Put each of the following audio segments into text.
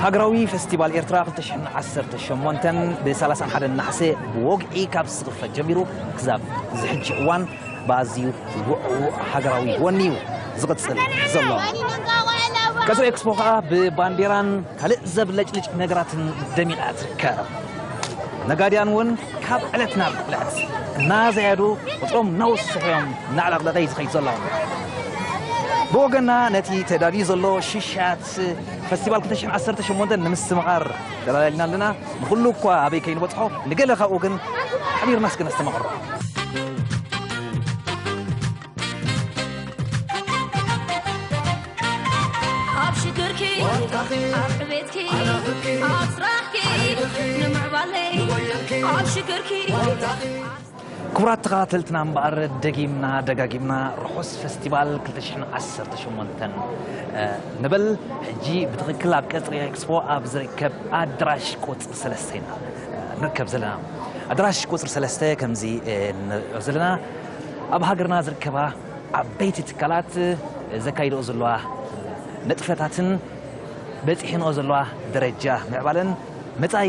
ሃገራዊ ፈስቲቫል ኤርትራ ክልተ ሽሕን ዓሰርተ ሸሞንተን ብ ሰላሳን ሓደን ነሓሰ ብወግዒ ካብ ዝኽፈት ጀሚሩ ክሳብ ዝሕጂ እዋን ብኣዝዩ ውዕዉዕ ሃገራዊ ወኒ እዩ ዝቕጽል ዘሎ። ቀጽሪ ኤክስፖ ከኣ ብባንዴራን ካልእ ዘብለጭልጭ ነገራትን ደሚቓ ትርከብ። ነጋድያን እውን ካብ ዕለት ናብ ዕለት እናዘያዱ ቁጽሮም እናወሰኹ እዮም እናዕለቕለቐ እዩ ዝኸይድ ዘሎ። ብወገና ነቲ ተዳልዩ ዘሎ ሽሻያት ፈስቲቫል ክልተ ሽሕን ዓሰርተ ሸሞንተን ንምስትምቓር ተላላሊና ኣለና። ንኹሉ እኳ ኣበይ ከይንበጽሖ ንገለ ካብኡ ግን ሓቢርና እስከ ነስተማቕሮ። ኣብ ሽግርኪ፣ ኣብ ዕቤትኪ፣ ኣብ ስራሕኪ፣ ንምዕባለይ፣ ኣብ ሽግርኪ፣ ክቡራት ተኸታተልትና እምበኣር ደጊምና ደጋጊምና ርሑስ ፈስቲቫል ክልተ ሽሕን ዓሰርተ ሸሞንተን ንበል። ሕጂ ብትኽክል ኣብ ቀጽሪ ኤክስፖ ኣብ ዝርከብ ኣድራሽ ቁጽሪ ሰለስተ ኢና ንርከብ ዘለና። ኣድራሽ ቁጽሪ ሰለስተ ከምዚ ንሪኦ ዘለና ኣብ ሃገርና ዝርከባ ዓበይቲ ትካላት ዘካይድኦ ዘለዋ ንጥፈታትን በጺሕንኦ ዘለዋ ደረጃ ምዕባለን መጻኢ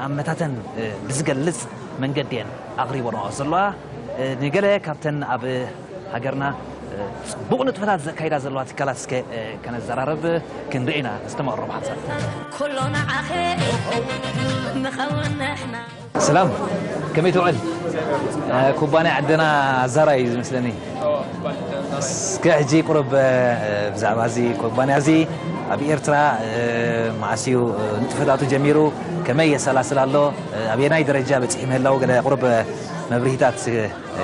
ኣመታተን ብዝገልጽ መንገዲ እየን ኣቕሪቦንኦ ዘለዋ። ንገለ ካብተን ኣብ ሃገርና ጽቡቕ ንጥፈታት ዘካይዳ ዘለዋ ትካላት እስከ ከነዘራረብ ክንርኢ ኢና። ነስተማቕሮ ብሓንሳብ። ኩሉ ንዓኺ ንኸውን ንሕና። ሰላም፣ ከመይ ትውዕል? ኩባንያ ዓደና ዛራ እዩ ዝመስለኒ። እስከ ሕጂ ቁሩብ ብዛዕባ እዚ ኩባንያ እዚ ኣብ ኤርትራ መዓስ እዩ ንጥፈታቱ ጀሚሩ? ከመይ የሰላስል ኣሎ? ኣበየናይ ደረጃ በጺሑ ምህላው ገለ ቁሩብ መብርሂታት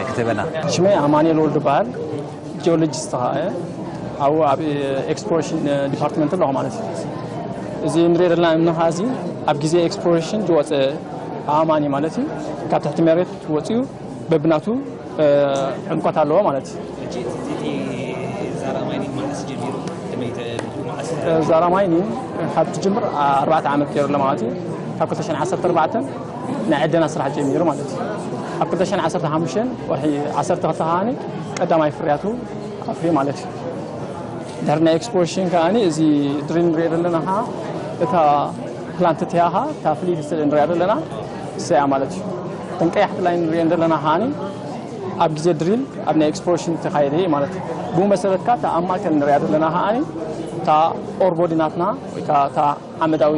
ክትህበና። ሽመይ ኣማኑኤል ወልዱ ይበሃል። ጂኦሎጂስት ኸኣ እየ። ኣብኡ ኣብ ኤክስፕሎሬሽን ዲፓርትመንት ኣለኹ ማለት እዩ። እዚ ንሪኦ ዘለና እምኒ ኸኣ እዚ ኣብ ግዜ ኤክስፕሎሬሽን ዝወፀ ኣእማን እዩ ማለት እዩ። ካብ ትሕቲ መሬት ወፂኡ በብናቱ ዕምቆት ኣለዎ ማለት እዩ። ሕጂ እቲ እቲ ዛራ ማይኒንግ መዓስ ጀሚሩ? ከመይ ተ-፣ መዓስ ተ-፣ ዛራ ማይኒንግ ካብ ትጅምር ኣርባዕተ ዓመት ገይሩ ኣሎ ማለት እዩ። ካብ ክልተ ሽሕን ዓሰርተ ኣርባዕተን ናይ ዕደና ስራሕ ጀሚሩ ማለት እዩ። ኣብ ክልተ ሽሕን ዓሰርተ ሓሙሽተን ወርሒ ዓሰርተ ክልተ ከኣኒ ቀዳማይ ፍርያቱ ኣፍርዩ ማለት እዩ። ድሕሪ ናይ ኤክስፕሎሬሽን ከኣኒ እዚ ድሪል ንሪኦ ዘለና ኸዓ እታ ፕላንት እቲኣ ኸዓ እታ ፍልይቲ ስእሊ ንሪኣ ዘለና እሰያ ማለት እዩ። እተን ቀያሕቲ ላይን ንሪአን ዘለና ከኣኒ ኣብ ግዜ ድሪል ኣብ ናይ ኤክስፕሎሬሽን ዝተኻየደ እዩ ማለት እዩ። ብኡ መሰረት ከኣ እታ ኣብ ማእከል ንሪኣ ዘለና ከኣኒ እታ ኦር ቦዲ ናትና ወይ ከኣ እታ ሓመዳዊ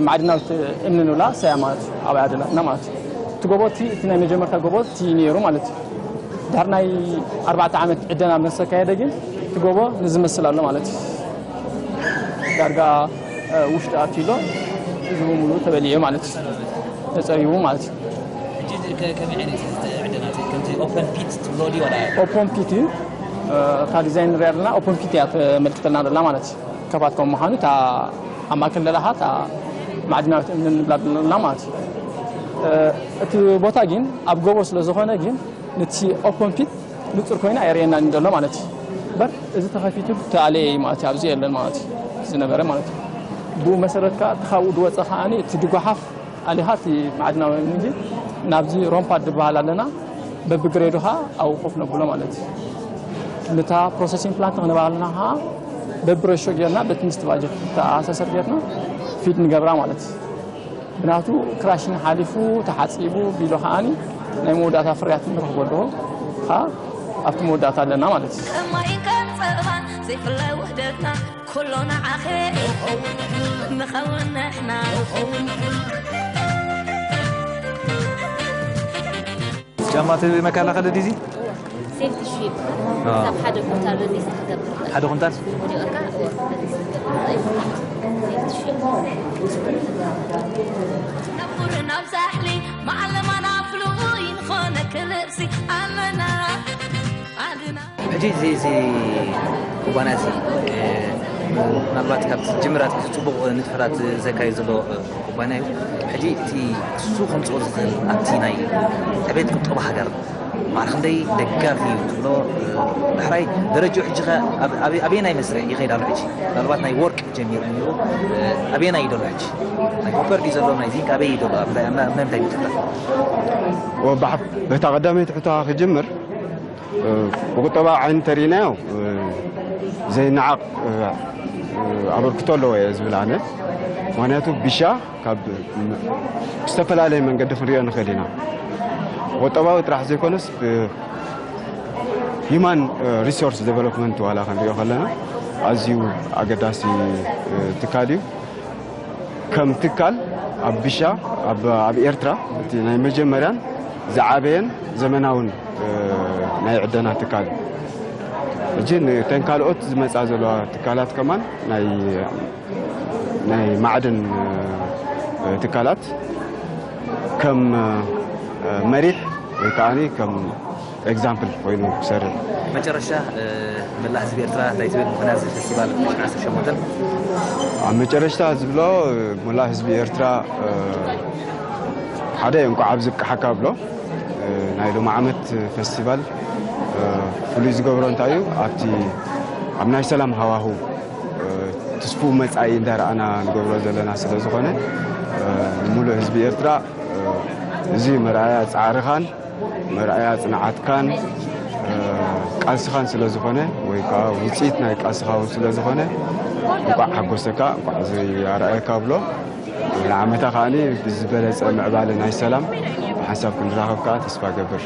ማዕድናዊት እምኒ ንብላ እሰያ ማለት እዩ። ኣብኣ ዘለና ማለት እዩ። እቲ ጎቦ እቲ፣ እቲ ናይ መጀመርታ ጎቦ እቲ ነይሩ ማለት እዩ። ድሕሪ ናይ ኣርባዕተ ዓመት ዕደና ምስ ተካየደ ግን እቲ ጎቦ ንዝመስል ኣሎ ማለት እዩ። ዳርጋ ውሽጢ ኣትዩ ኣሎ። እዚ ብምሉኡ ተበሊዑ ማለት እዩ። ተጸሪቡ ማለት እዩ። ሕጂ ከ-፣ ከመይ ዓይነት ዕደና እቲ፣ ከምቲ ኦፐን ፒት ትብሎ ድዩ ዋላ? ኦፐን ፒት እዩ። እታ ዲዛይን ንሪኣ ዘለና ኦፐን ፒት እያ ተመልክተልና ዘላ ማለት እዩ። ከፋት ከም ምዃኑ እታ ኣብ ማእከል ዘለኻ እታ ማዕድናዊት እምኒ ንብላ ዘለና ማለት እዩ። እቲ ቦታ ግን ኣብ ጎቦ ስለ ዝኾነ ግን ነቲ ኦፐን ፒት ንጹር ኮይኑ ኣየርእየናን ዘሎ ማለት እዩ። በር እዚ ተኸፊቱ ተኣለየ እዩ ማለት እዩ። ኣብዚ የለን ማለት እዩ። ዝነበረ ማለት እዩ። ብኡ መሰረት ከኣ እቲ ካብኡ ዝወጸ ከኣኒ እቲ ድጓሓፍ ኣሊኻ እቲ ማዕድናዊ እምኒ ናብዚ ሮምፓድ ዝበሃል ኣለና። በብግሬዱ ኸዓ ኣብኡ ኮፍ ነብሎ ማለት እዩ። ነታ ፕሮሰሲንግ ፕላንት ክንበሃልና ኸዓ በብረሾ ጌርና በቲ ምስቲ ባጀት ተኣሳሰር ጌርና ፊድ ንገብራ ማለት እዩ። ብናቱ ክራሽን ሓሊፉ ተሓጺቡ ቢሉ ኸዓኒ ናይ መወዳእታ ፍርያት ንረኽበሉ ኸዓ ኣብቲ መወዳእታ ኣለና ማለት እዩ። ከማይን ከም ጸባን ዘይፍለ ውህደትና ኩሉ ንዓኺ ንኸውን ንሕና። ጫማ እቲ መከላኸሊ ድዩ እዚ? ሴፍቲ ሹ ይበሃል። ኣዎ። ክሳብ ሓደ ኩንታል ረዚስት ክገብር ይኽእል። ሓደ ኩንታል? ወዲቑካ ረዚስት ክገብር ይኽእል። ሴፍቲ ሹ ይበሃል። ነቡር ናብ ሳሕሊ መዓለማና ፍሉይ ዝኾነ ክልብሲ ኣለና። ኣድና ሕጂ እዚ፣ እዚ ኩባንያ እዚ፣ እ፣ ምናልባት ካብ ጅምራት ጽቡቕ ንጥፈታት ዘካይድ ዘሎ፣ እ፣ ኩባንያ እዩ። ሕጂ እቲ እሱ ከምጽኦ ዝኽእል ኣብቲ ናይ ዕቤት ቁጠባ ሃገር ማዕረ ክንደይ ደጋፊ እዩ ትብሎ? እ፣ ዳሕራይ ደረጃኡ ሕጂ ኸ ኣብ-፣ ኣብ-፣ ኣበየናይ መስርዕ ይኸይድ ኣሎ? ሕጂ ምናልባት ናይ ወርቂ ጀሚሩ ነይሩ፣ እ፣ ኣበየናይ እዩ ዘሎ ሕጂ? ናይ ኮፐር ድዩ ዘሎ? ናይ ዚንክ ኣበይ እዩ ዘሎ? ኣብ ምንታይ፣ ኣብ ምንታይ፣ ኣብ ምንታይ እዩ ዘሎ? ኦ፣ ብሓፍ-፣ በታ ቀዳመይቲ ሕቶኻ ክጅምር፣ እ፣ ብቁጠባ ዓይኒ ተሪእናዮ፣ እ፣ ዘይነዓቕ፣ እ፣ ኣበርክቶ ኣለዎ እየ ዝብል ኣነ። ምክንያቱ ቢሻ ካብ ዝተፈላለየ መንገዲ ክንሪኦ ንኽእል ኢና። ቁጠባዊ ጥራሕ ዘይኮነስ ሂማን ሪሶርስ ዴቨሎፕመንት ዋላ ክንሪኦ ከለና ኣዝዩ ኣገዳሲ ትካል እዩ። ከም ትካል ኣብ ቢሻ ኣብ ኤርትራ እቲ ናይ መጀመርያን ዝዓበየን ዘመናውን ናይ ዕደና ትካል እዩ። ሕጂ ንተን ካልኦት ዝመፃ ዘለዋ ትካላት ከማን ናይ ናይ ማዕድን ትካላት ከም መሪሕ ወይ ከዓ ከም ኤግዛምፕል ኮይኑ ክሰርሕ። መጨረሻ መላእ ህዝቢ ኤርትራ እንታይ ትብል ምኽንያት እዚ ፌስቲቫል ዓሰርተ ሸሞንተ? ኣብ መጨረሽታ ዝብሎ መላእ ህዝቢ ኤርትራ ሓደ እንኳዕ ኣብዚ ብቅሓካ ብሎ። ናይ ሎሚ ዓመት ፌስቲቫል ፍሉይ ዝገብሮ እንታይ እዩ? ኣብቲ ኣብ ናይ ሰላም ሃዋሁ ትስፉው መጻኢ እንዳረኣና ንገብሮ ዘለና ስለ ዝኾነ፣ ንሙሉእ ህዝቢ ኤርትራ እዚ መርኣያ ጻዕርኻን መርኣያ ጽንዓትካን ቃልስኻን ስለ ዝኾነ፣ ወይ ከዓ ውጽኢት ናይ ቃልስኻ እውን ስለ ዝኾነ፣ እንቋዕ ሓጎሰካ፣ እንቋዕ እዚ ኣርኣየካ ብሎ። ንዓመታ ከዓኒ ብዝበለጸ ምዕባለ ናይ ሰላም ብሓንሳብ ክንራኸብ ከዓ ተስፋ ገብር።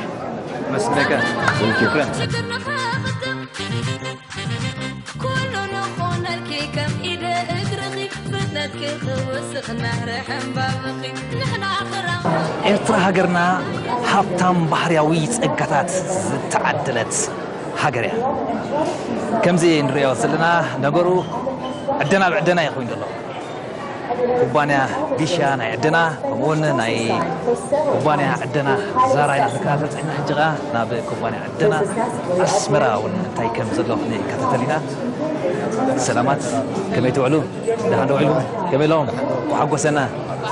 መስለካ። Thank you። ሽክረን። ኩሉ ንኾነልኪ ከም ኢደ እግርኺ ፍጥነትኪ ክውስኽ ናህሪ ሕምባብኺ ንሕና ክራኸብ ኤርትራ ሃገርና ሃብታም ባህርያዊ ጸጋታት ዝተዓደለት ሃገር እያ። ከምዚ ንሪኦ ዘለና ነገሩ ዕደና ብዕደና እዩ ኮይኑ ዘሎ። ኩባንያ ቢሻ ናይ ዕደና ከምኡውን ናይ ኩባንያ ዕደና ዛራ ኢና ክንከታተል ጸኒሕና። ሕጂ ኸኣ ናብ ኩባንያ ዕደና ኣስመራ እውን እንታይ ከም ዘሎ ክንከታተል ኢና። ሰላማት፣ ከመይ ትውዕሉ? ደሓን ዶ ውዒልኩም? ከመይ ኣለኹም? ሓጎሰና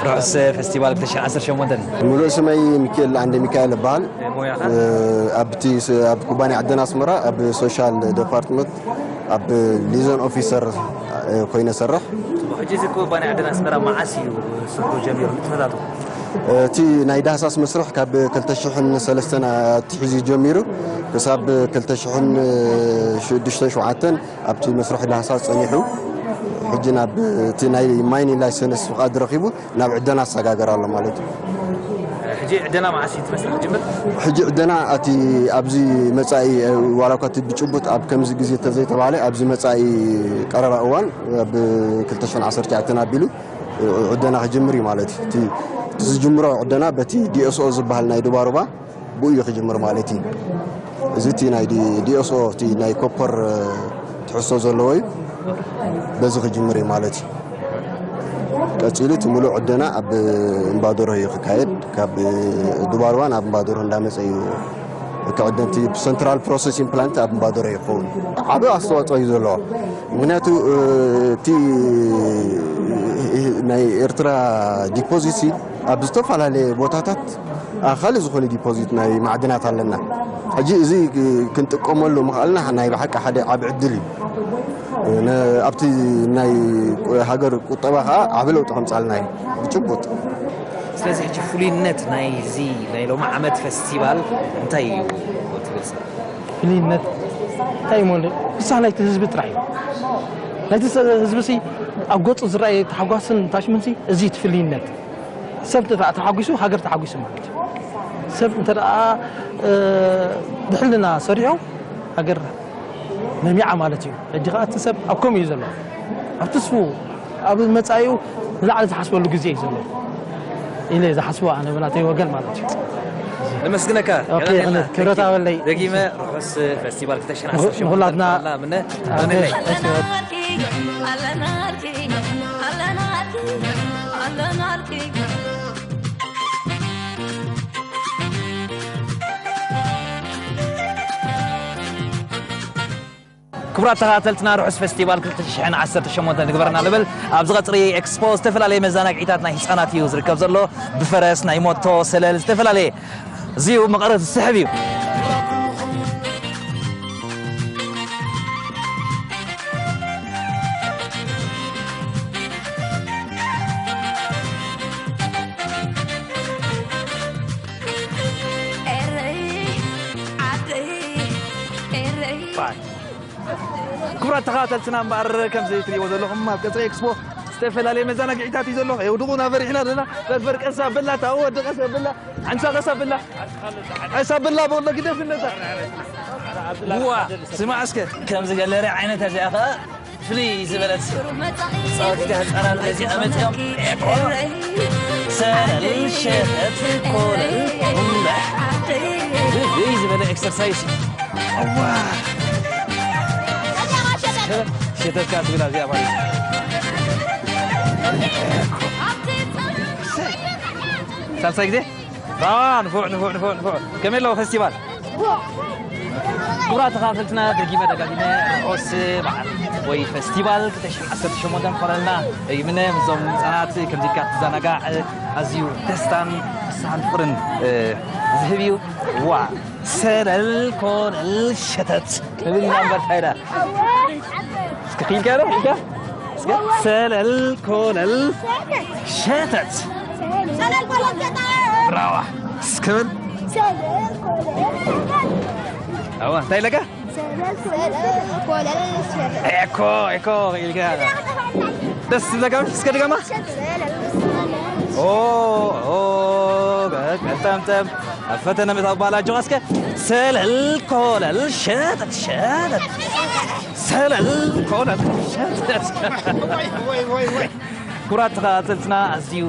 ርሑስ ፌስቲቫል ክልተ ሽሕን ዓሰርተ ሸሞንተን። ሙሉእ ስመይ ሚካኤል ዓንደ ሚካኤል እበሃል። ሞያኻ? ኣብቲ ኣብ ኩባንያ ዕደና ኣስመራ ኣብ ሶሻል ዲፓርትመንት ኣብ ሊዞን ኦፊሰር ኮይነ ሰርሕ። ሕጂ እዚ ኩባንያ ዕደና ኣስመራ መዓስ እዩ ስርሑ ጀሚሩ ንጥፈታቱ? እቲ ናይ ዳህሳስ መስርሕ ካብ ክልተ ሽሕን ሰለስተን ኣትሒዙ ጀሚሩ ክሳብ ክልተ ሽሕን ሽዱሽተን ሸውዓተን ኣብቲ መስርሕ ዳህሳስ ጸኒሑ። ሕጂ ናብ እቲ ናይ ማይኒንግ ላይሰንስ ፍቓድ ረኺቡ ናብ ዕደና ኣሰጋገር ኣሎ ማለት እዩ። ሕጂ ዕደና መዓስ እዩ እቲ መስርሕ ክጅምር? ሕጂ ዕደና እቲ ኣብዚ መጻኢ ዋላ እኳ እቲ ብጭቡጥ ኣብ ከምዚ ግዜ ተዘይተባህለ ኣብዚ መጻኢ ቀረባ እዋን ኣብ ክልተ ሽሕን ዓሰርተ ትሽዓተን ኣቢሉ ዕደና ክጅምር እዩ ማለት እዩ። እቲ እቲ ዝጅምሮ ዕደና በቲ ዲኤስኦ ዝበሃል ናይ ዱባሩባ ብኡ እዩ ክጅምር ማለት እዩ። እዚ እቲ ናይ ዲ- ዲኤስኦ እቲ ናይ ኮፐር ትሕዝቶ ዘለዎ እዩ። በዚ ክጅምር እዩ ማለት እዩ። ቀጺሉ እቲ ሙሉእ ዕደና ኣብ እምባዶሮ እዩ ክካየድ። ካብ ዱባርዋ ናብ እምባዶሮ እንዳመጸ እዩ ክዕደን። እቲ ሰንትራል ፕሮሰሲንግ ፕላንት ኣብ እምባዶሮ ይኸውን። ዓቢ ኣስተዋጽኦ እዩ ዘለዎ። ምክንያቱ እቲ ናይ ኤርትራ ዲፖዚት ኣብ ዝተፈላለየ ቦታታት ኣኻሊ ዝኾነ ዲፖዚት ናይ ማዕድናት ኣለና። ሕጂ እዚ ክንጥቀመሉ ምኽኣልና ናይ ብሓቂ ሓደ ዓቢ ዕድል እዩ። ነ- ኣብቲ ናይ ሃገር ቁጠባ ከዓ ዓቢ ለውጢ ከምፃልና እዩ ብጭቡጥ። ስለዚ ሕጂ ፍሉይነት ናይ እዚ ናይ ሎሚ ዓመት ፌስቲቫል እንታይ እዩ ትብል ሰብ? ፍልይነት እንታይ እሞ ንሳ ናይቲ ህዝቢ ጥራሕ እዩ። ናይቲ ሰ- ህዝቢ ሲ ኣብ ገፁ ዝረኣየ ታሕጓስን ታሽምን ሲ እዚ እቲ ፍልይነት ሰብ እንተ ተሓጒሱ ሃገር ተሓጒሱ ማለት እዩ። ሰብ እንተ ደኣ ድሕልና ሰሪሑ ሃገር መሚዓ ማለት እዩ። ሕጂ ከዓ እቲ ሰብ ኣብ ከምኡ እዩ ዘሎ። ኣብ ትስፉ ኣብ መፃኢኡ ንላዕሊ ዝሓስበሉ ግዜ እዩ ዘሎ ኢለ ዝሓስቦ ኣነ ብናተይ ወገን ማለት እዩ። ነመስግነካ። ኦኬ፣ ክብረት ኣበለይ። ደጊመ ርሑስ ፌስቲቫል ክልተ ሽሕን ዓሰርተ ሸሞንተ ንኹላትና። ኣላ ምነ። ኣሜን። ኣለናልኪ ኣለናልኪ ኣለናልኪ ክቡራት ተኸታተልትና ርሑስ ፌስቲቫል ክልተ ሽሕን ዓሰርተ ሸሞንተ ንግበረና ንብል። ኣብዚ ቀፅሪ ኤክስፖ ዝተፈላለየ መዘናግዒታት ናይ ህፃናት እዩ ዝርከብ ዘሎ። ብፈረስ ናይ ሞቶ ሰለል ዝተፈላለየ እዚኡ መቐረት ዝስሕብ እዩ። ክቡራት ተኸታተልትና እምበኣር፣ ከምዚ ትሪእዎ ዘለኹም ኣብ ቀጽሪ ኤክስፖ ዝተፈላለየ መዘናግዒታት እዩ ዘሎ። የውድቑና ፈሪሕና ዘለና። ፈርፈር ቀስ ኣብላ፣ ታወዲ ቀስ ኣብላ፣ ሓንሳ ቀስ ኣብላ፣ ቀስ ኣብላ፣ በሎ ግደፍ ነታ። ዋ፣ ስማዕ እስከ፣ ከምዚ ገለሪ ዓይነት እዚኣ ኸኣ ፍልይ ዝበለት ጸወቲታ ህጻናት ነዚኣ መጺኦም። ሰለል ሸተት ኮለል እምበሕ። ፍልይ ዝበለ ኤክሰርሳይስ እዩ። እዋ። ሸተት ከኣ ትብል እዚኣ ማለት እዩ። ሳልሳይ ግዜ? ባ፣ ንፉዕ፣ ንፉዕ፣ ንፉዕ፣ ንፉዕ። ከመይ ኣለዎ ፈስቲቫል? ክቡራት ተኸታተልትና፣ ደጊመ ደጋጊመ ርሑስ በዓል ወይ ፈስቲቫል ክልተ ሽሕን ዓሰርተ ሸሞንተን ክኾነልና ይምነ። ምስዞም ህጻናት ከምዚ ኢልካ ክትዘናጋዕ ኣዝዩ ደስታን ፍስሃን ፍቕርን፣ እ፣ ዝህብ እዩ። ዋ፣ ሰለል ኮለል ሸተት ክብል ኢና እምበር፣ እንታይ ደኣ? እስኪ ክኢልካ ዶ? ኢልካ? እስኪ ሰለል ኮለል ሸተት። ብራዋ። እስኪ በል። ኣዋ፣ እንታይ ኢለካ? ኤኮ፣ ኤኮ ኢልካ። ደስ ዝብለካ እስከ ድገማ። ኦ፣ ኦ፣ በል፣ ጠምጠም። ኣብ ፈተነ ምእታው በሃል ኣጆኻ እስከ። ሰለል ኮለል ሸተት ሸተት። ሰለል ኮለል ሸተት። ክቡራት ተኸታተልትና፣ ኣዝዩ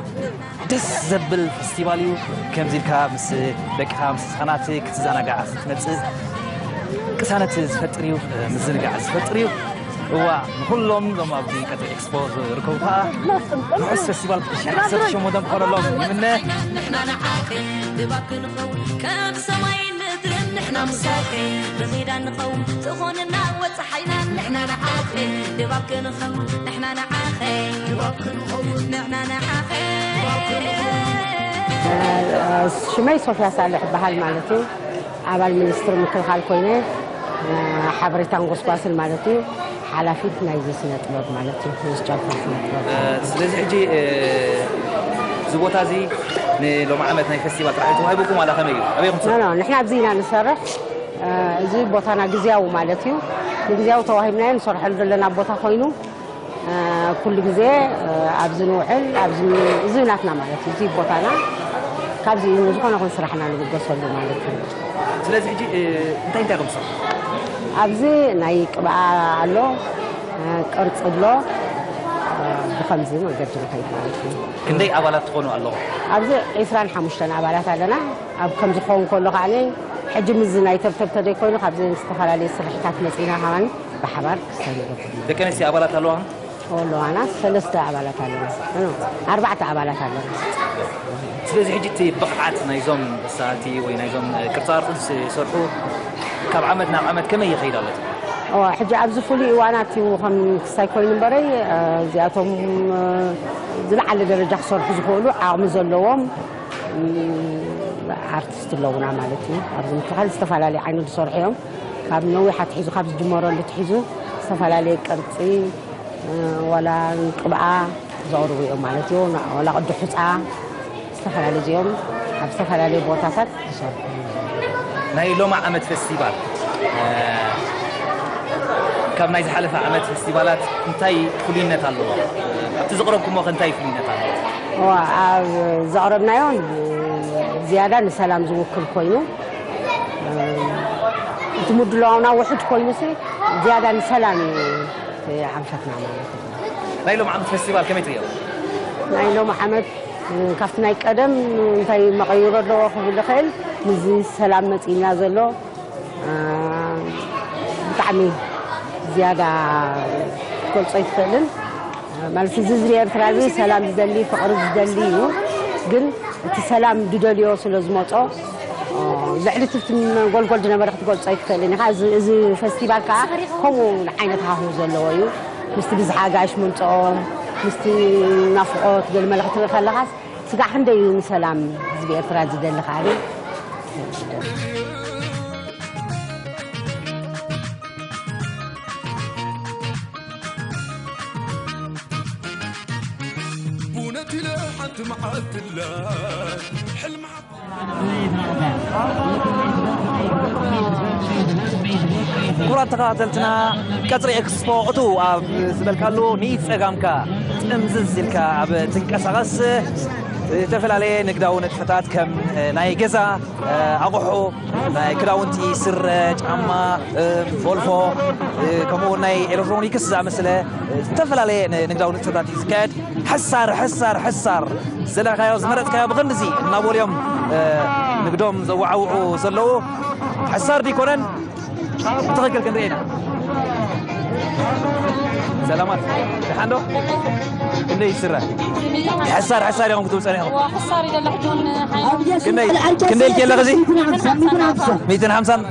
ደስ ዘብል ፈስቲቫል እዩ። ከምዚ ኢልካ ምስ ደቅኻ፣ ምስ ህጻናት ክትዘናጋዕ ክትመጽእ ቅሳነት ዝፈጥር እዩ፣ ምዝንጋዕ ዝፈጥር እዩ። እዋ፣ ንኹሎም እዞም ኣብዚ ቀጽሪ ኤክስፖ ዝርከቡ ከኣ ርሑስ ፈስቲቫል ክልተ ሽሕን ዓሰርተ ሸሞንተን ክኾነሎም ይምነ። ንሕና ንዓኺ ድባብ ክንኸውን፣ ከም ሰማይን ምድርን ንሕና ምሳኺ፣ ብኺዳን ንኸውን፣ ትኾንና ወ-፣ ሓይና ንሕና ንዓኺ ድባብ ክንኸውን፣ ንሕና ንዓኺ ድባብ ክንኸውን፣ ንሕና ንዓኺ። ሽመይ ሶፍያ ሳልሕ ይበሃል ማለት እዩ። ኣባል ሚኒስትሪ ምክልኻል ኮይነ፣ ሓበሬታን ጎስጓስን ማለት እዩ። ሓላፊት ናይዚ ስነ ጥበብ ማለት እዩ። ናይዚ ጨንፈር ስነ ጥበብ። እ፣ ስለዚ ሕጂ፣ እ፣ እዚ ቦታ እዚ ንሎሚ ዓመት ናይ ፈስቲቫል ጥራሕ ተዋሂቡኩም ዋላ ከመይ እዩ? ኣበይ ኢኹም ትሰርሑ? ኖ፣ ኖ፣ ንሕና ኣብዚ ኢና ንሰርሕ። እ፣ እዚ ቦታና ግዝያዊ ማለት እዩ። ንግዝያዊ ተዋሂብናዮ ንሰርሐሉ ዘለና ቦታ ኮይኑ፣ እ፣ ኩሉ ግዜ፣ እ፣ ኣብዚ ንውዕል፣ ኣብዚ ን-፣ እዚ ናትና ማለት እዩ። እዚ ቦታና ካብዚ እዩ ዝኾነ ይኹን ስራሕና ንብገሰሉ ማለት እዩ። ስለዚ ሕጂ፣ እ፣ እንታይ እንታይ ኢኹም ትሰርሑ? ኣብዚ ናይ ቅብኣ ኣሎ፣ እ፣ ቅርጺ ኣሎ፣ እ፣ ብኸምዚ መንገዲ ንኸይድ ማለት እዩ። ክንደይ ኣባላት ትኾኑ ኣለኹም? ኣብዚ ዒስራን ሓሙሽተን ኣባላት ኣለና። ኣብ ከምዚ ክኸውን ከሎ ከዓኒ ሕጂ ምስዚ ናይ ተብተብ ተደይ ኮይኑ ካብዚ ዝተፈላለየ ስርሒታት መጺና ከማን ብሓባር ክሳብ ንገብር። ደቂ ኣንስትዮ ኣባላት ኣለዋ? ኣለዋና፣ ሰለስተ ኣባላት ኣለና። እ፣ ኣርባዕተ ኣባላት ኣለና። ስለዚ ሕጂ እቲ ብቕዓት ናይዞም ተሳኣልቲ ወይ ናይዞም፣ እ፣ ቅርጻ ቅርጺ ዝሰርሑ ካብ ዓመት ናብ ዓመት ከመይ ይኸይድ ኣሎ? እዋ፣ ሕጂ ኣብዚ ፍሉይ እዋናት እዩ ከም ክሳይ ኮይኑ እምበረይ፣ እ፣ እዚኣቶም፣ እ፣ ዝለዓለ ደረጃ ክሰርሑ ዝኽእሉ ዓቕሚ ዘለዎም፣ እ፣ ኣርቲስት ኣለዉና ማለት እዩ። ኣብዚ ምትኻል ዝተፈላለዩ ዓይነት ዝሰርሑ እዮም። ካብ ነዊሕ ኣትሒዙ፣ ካብ ዝጅመረሉ ኣትሒዙ ዝተፈላለየ ቅርጺ፣ እ፣ ዋላ ቅብኣ ዘቕርቡ እዮም ማለት እዩ። ና-፣ ዋላ ቅዲ ሑጻ፣ ዝተፈላለዩ እዮም ኣብ ዝተፈላለዩ ቦታታት ዝሰርሑ። ናይ ሎሚ ዓመት ፈስቲቫል፣ እ፣ ካብ ናይ ዝሓለፈ ዓመት ፈስቲቫላት እንታይ ፍሉይነት ኣለዎ? ኣብቲ ዘቕረብኩሞ ከ እንታይ ፍሉይነት ኣለዎ? እዋ፣ ኣብ ዘቕረብናዮ ዝያዳ ንሰላም ዝውክል ኮይኑ፣ እ፣ እቲ ምድላውና ውሑድ ኮይኑሲ ዝያዳ ንሰላም እዩ ኣንፈትና ማለት እዩ። ናይ ሎሚ ዓመት ፈስቲቫል ከመይ ትርእዮ? ናይ ሎሚ ዓመት፣ እ፣ ካብቲ ናይ ቀደም እንታይ መቐይሮ ኣለዎ ክብል ይኽእል፣ ምስዚ ሰላም መጺእና ዘሎ፣ እ፣ ብጣዕሚ ዝያዳ ክትገልጾ ኣይትኽእልን። ማለት እዚ ህዝቢ ኤርትራ እዚ ሰላም ዝደሊ፣ ፍቕሪ ዝደሊ እዩ። ግን እቲ ሰላም ዝደልዮ ስለ ዝመጾ፣ ኦ፣ ልዕሊ እቲ መንጎልጎል ዝነበረ ክትገልጾ ኣይትኽእልን ኢኻ። እዚ፣ እዚ ፈስቲቫል ከኣ ከምኡ ዓይነት ሃሁ ዘለዎ እዩ። ምስቲ ብዝሒ ኣጋይሽ ምምጽኦ፣ ምስቲ ናፍቖት ገለ መለ ክትርኢ ከለኻስ፣ ስጋዕ ክንደይ እዩ ንሰላም ህዝቢ ኤርትራ ዝደሊ ከኣ። ብእውነት ኢለ ሓንቲ መዓልቲ እላ ሕልሚ ሓ- ክቡራት ተኸታተልትና፣ ቀጽሪ ኤክስፖ እቱ ኣብ ዝበልካሉ ንጸጋምካ ጥምዝዝ ኢልካ ኣብ ትንቀሳቐስ፣ ዝተፈላለየ ንግዳዊ ንጥፈታት ከም ናይ ገዛ ኣቑሑ፣ ናይ ክዳውንቲ፣ ስረ፣ ጫማ፣ ፎልፎ፣ ከምኡ እውን ናይ ኤሌክትሮኒክስ ዝኣመሰለ ዝተፈላለየ ንግዳዊ ንጥፈታት እዩ ዝካየድ። ሕሳር፣ ሕሳር፣ ሕሳር፣ ዝደለኻዮ፣ ዝመረጽካዮ ብኽንድዚ እናበሉ እዮም፣ እ፣ ንግዶም ዘወዓውዑ ዘለዉ። ሕሳር ዲኮነን ብትኽክል ክንርኢ ኢና። ሰላማት፣ ደሓን ዶ? ክንደይ ይስረ? ሕሳር፣ ሕሳር ኢኹም ክትብሉ ጸኒሕኩም? እዋ፣ ሕሳር እዩ ዘሎ ሕጂ እውን ሓይሊ። ክንደይ፣ ክንደይ ኢልኪ ኣለኺ እዚ? ሚእትን ሓምሳን።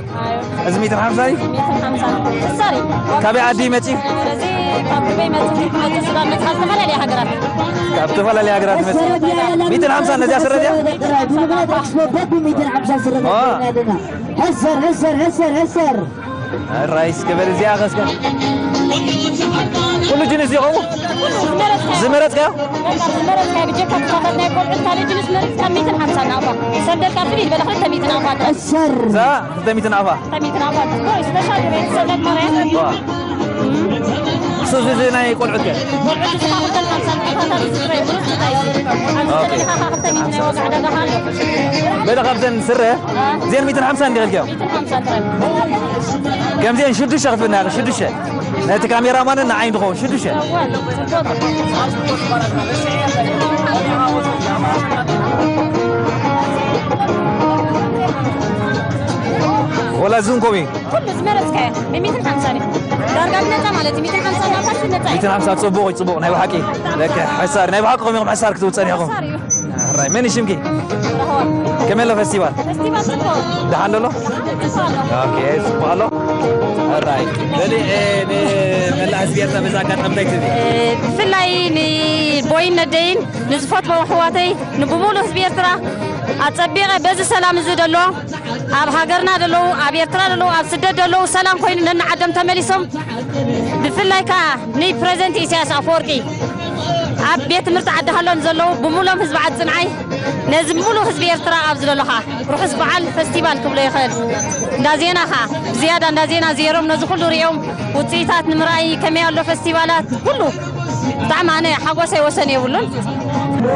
እዚ ሚእትን ሓምሳ እዩ? ሚእትን ሓምሳን። ሕሳር እዩ። ካበይ ዓዲ መጺ? እዚ ካብ ዱበይ መጺ፣ መጺ ሱዳን መጺ፣ ካብ ዝተፈላለያ ሃገራት። ካብ ዝተፈላለያ ሃገራት መጺ። ሚእትን ሓምሳን ነዚኣ ስረ እዚኣ? ኦ። ሕሰር፣ ሕሰር፣ ሕሰር፣ ሕሰር። ራይስ ገበር እዚኣ ኸስከ። ኩሉ ጅንስ ይኸውን? ዝመረጽካዮ? ዝመረጽካዮ ብጀካ ክፋታት ናይ ቆልዑት ካልእ ጅንስ መረጽካ ሚእትን ሓምሳን ናቕፋ። ሰደልካ ፍልይ ዝበለ ክልተ ሚእቲ ናቕፋ ጥራይ። ሕሰር። እዛ ክልተ ሚእቲ ናቕፋ። ክልተ ሚእቲ ናቕፋ። ጽቡቕ፣ ስፔሻል ሬት ሰደድ ማርያም። ዋ። እሱ እዚ፣ እዚ ናይ ቆልዑት ከ? ቆልዑት እስኻ ክልተ ሓምሳን ናቕፋ ጥራይ፣ ብሩስ ጥራይ። ኣብዚ ኦኬ። ሰደድካ ክልተ ሚእቲ ናይ ዋጋ ዕዳጋ ኣሎ። በለ ካብዘን ስረ፣ አ? እዚአን ሚእትን ሓምሳን እንዲኺ ኢልክዮ? ሚእትን ሓምሳን ጥራይ። ከምዚአን ሽዱሽተ ክትብልና ኢኺ፣ ሽዱሽተ። ነቲ ካሜራማንን ንዓይን ዝኸውን ሽዱሽተ። እወ፣ ጽቡቕ። ወላ እዚን ከምኡ እዩ? ኩሉ ዝመረጽካዮ፣ ብሚእትን ሓምሳን እዩ። ዳርጋ ብነጻ ማለት እዩ፣ ሚእትን ሓምሳን ናባሽ ብነጻ እዩ። ሚእትን ሓምሳ ጽቡቕ እዩ፣ ጽቡቕ፣ ናይ ብሓቂ። ደቂ ሕሳር፣ ናይ ብሓቂ ከመይ ኢኹም ሕሳር ክትብሉ ጸኒሕኩም? ሕሳር እዩ። ሕራይ፣ መን እዩ ሽምኪ? ራህዋ። ከመይ ኣሎ ፈስቲቫል? ፈስቲቫል ጽቡቕ። ደሓን ዶ ኣሎ? ጽቡቕ ኣሎ። ኦኬ፣ ጽቡቕ ኣሎ። ሕራይ። በሊ፣ እ፣ ንመላእ ህዝቢ ኤርትራ በዚ ኣጋጣሚ እንታይ ትብሊ? እ፣ ብፍላይ ንቦይን ነደይን ንዝፈትዎም ኣሕዋተይ ንብሙሉ ህዝቢ ኤርትራ ኣጸቢቐ በዚ ሰላም እዚ ደሎ ኣብ ሃገርና ደለዉ፣ ኣብ ኤርትራ ደለዉ፣ ኣብ ስደት ደለዉ ሰላም ኮይኑ ነንዓዶም ተመሊሶም ብፍላይ ከኣ ንፕረዚደንት ኢሳያስ ኣፈወርቂ ኣብ ቤት ትምህርቲ ዓዲ ሃሎ ንዘለዉ ብምሎም ህዝቢ ዓዲ ጽንዓይ ነዚ ምሉእ ህዝቢ ኤርትራ ኣብዚ ዘሎ ከኣ ርሑስ በዓል ፈስቲቫል ክብሎ ይኽእል። እንዳ ዜና ከኣ ብዝያዳ እንዳ ዜና ዜሮም ነዚ ኩሉ ሪኦም ውጽኢታት ንምርኣይ ከመይ ኣሎ ፈስቲቫላት ኩሉ ብጣዕሚ ኣነ ሓጎሰይ ወሰን የብሉን።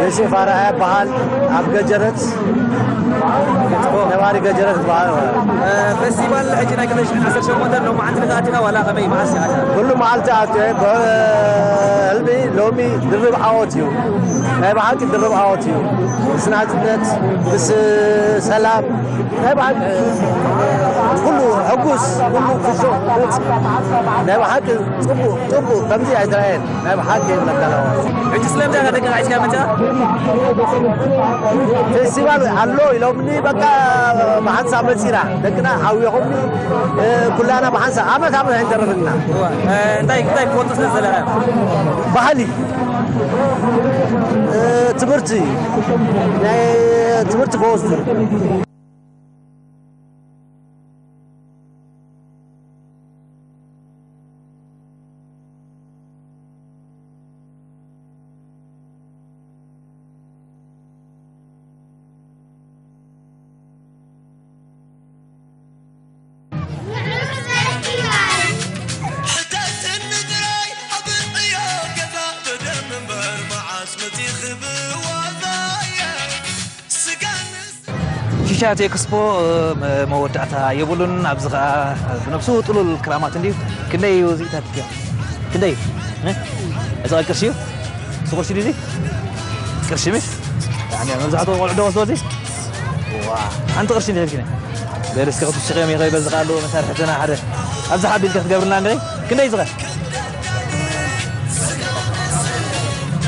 ዮሴፍ ኣርኣያ ይበሃል። ኣብ ገጀረት ነባሪ ገጀረት ይበሃል። እ፣ ፈስቲቫል ሕጂ ናይ ክልተ ሽሕን ዓሰርተ ሸሞንተን ሎማዓንቲ ተኣቲኻ ዋላ ከመይ መዓስ ኢኻ? ኩሉ መዓልቲ ኣትየ። ብህልሚ ሎሚ ድርብ ዓወት እዩ። ናይ ብሓቂ ድርብ ዓወት እዩ። ምስ ናጽነት፣ ምስ ሰላም፣ ናይ ብሓቂ ኩሉ ሕጉስ፣ ኩሉ ፍሹቕ፣ ናይ ብሓቂ ጽቡቕ፣ ጽቡቕ፣ ከምዚ ኣይተራእየን። ናይ ብሓቂ ይብለካ ኣለኹ። ሕጂ ስለምንታይ ኢኻ ደቅኻ ሒዝካ መጺኻ? ፌስቲቫል ኣሎ ኢሎምኒ፣ በቃ ብሓንሳብ መጺና። ደቅና ሓዊኹምኒ፣ እ፣ ኩላና ብሓንሳብ ዓመት ዓመት ኣይንተርፍን ኢና። እዋ፣ እ፣ እንታይ፣ እንታይ ክትፈልጡ ስለ ዝደለኻ? ባህሊ፣ እ፣ ትምህርቲ፣ ናይ ትምህርቲ ክወስዱ። ሕተትኒ ጥራይ ኣብ ዕዮ ገዛ ብደም እምበር መዓስ መጺኺ ብዋዛ እየ ስጋን ሽሻት ኤክስፖ፣ እ፣ መወዳእታ የብሉን። ኣብዚ ኸኣ ብነብሱ ጥሉል ክራማት እንድዩ። ክንደይ እዩ ዝኢታት እያ? ክንደይ እዩ? እ? እዚ ኸ ቅርሺ እዩ? እዚ ቅርሺ ድዩ እዚ? ቅርሺ ምሽ? ያኒ መብዛሕትኡ ቆልዑ ዶ ወስዶ እዚ? ዋ፣ ሓንቲ ቅርሺ እንድሕር ኪነ። በል እስከ ክትሽቕ እዮም ይኸ በዚ ኸኣ ኣለዉ መሳርሕትና ሓደ። ኣብዚ ሓቢልካ ክትገብርና እንድዒ? ክንደይ እዩ ዝኸ?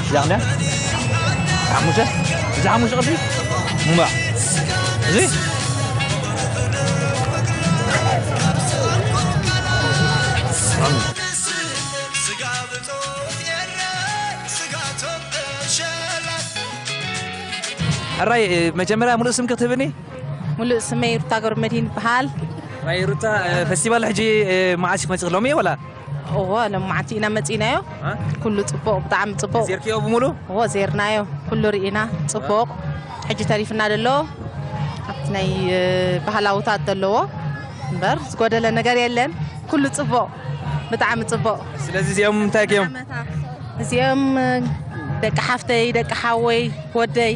እዚኣ ክንደይ? ሓሙሽተ? እዚ ሓሙሽተ ቅርሺ? እምባ። እዚ? ሕራይ፣ መጀመርያ ሙሉእ ስምኪ ክትህብኒ? ሙሉእ ስመይ ሩታ ገብረመድህን ይበሃል። ሕራይ ሩታ፣ ፈስቲቫል ሕጂ መዓስ እዩ ክመጽእ? ሎሚ ወላ? እወ፣ ሎማዓንቲ ኢና መጺእናዮ። እ? ኩሉ ጽቡቕ፣ ብጣዕሚ ጽቡቕ። ዜርክዮ ብምሉ? እወ፣ ዜርናዮ። ኩሉ ርኢና፣ ጽቡቕ። ሕጂ ተሪፍና ዘሎ ናይ ባህላውታት ዘለዎ እምበር ዝጎደለ ነገር የለን። ኩሉ ጽቡቕ፣ ብጣዕሚ ጽቡቕ። ስለዚ እዚኦም እንታይ እዮም? እዚኦም ደቂ ሓፍተይ፣ ደቂ ሓወይ፣ ወደይ።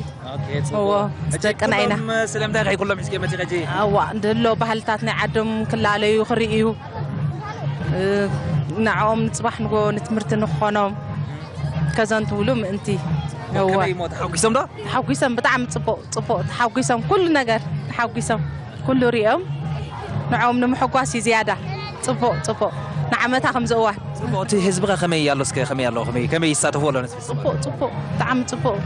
እዎ፣ ደቅና ኢና። ስለምንታይ ከይኩሎም ሒዝከ መፂ ከጂ? ኣዋ፣ እንድሎ ባህልታት ናይ ዓዶም ክላለዩ ክርእዩ፣ ንዕኦም ንፅባሕ ንጎ ንትምህርቲ ንክኾኖም ከዘንትውሉ ምእንቲ። እዎ። ከመይ እሞ ተሓጒሶም ዶ? ተሓጒሶም፣ ብጣዕሚ ፅቡቕ፣ ፅቡቕ ተሓጒሶም፣ ኩሉ ነገር ተሓጒሶም፣ ኩሉ ሪኦም ንዕኦም ንምሕጓስ እዩ ዝያዳ። ፅቡቕ፣ ፅቡቕ፣ ንዓመታ ከምዚ እዋን። ፅቡቕ፣ እቲ ህዝቢ ከ ከመይ ኣሎ? እስከ ከመይ ኣሎ? ከመይ ከመይ ይሳተፉ ኣሎ? ነቲ ፌስቲቫል? ፅቡቕ፣ ፅቡቕ፣ ብጣዕሚ ፅቡቕ።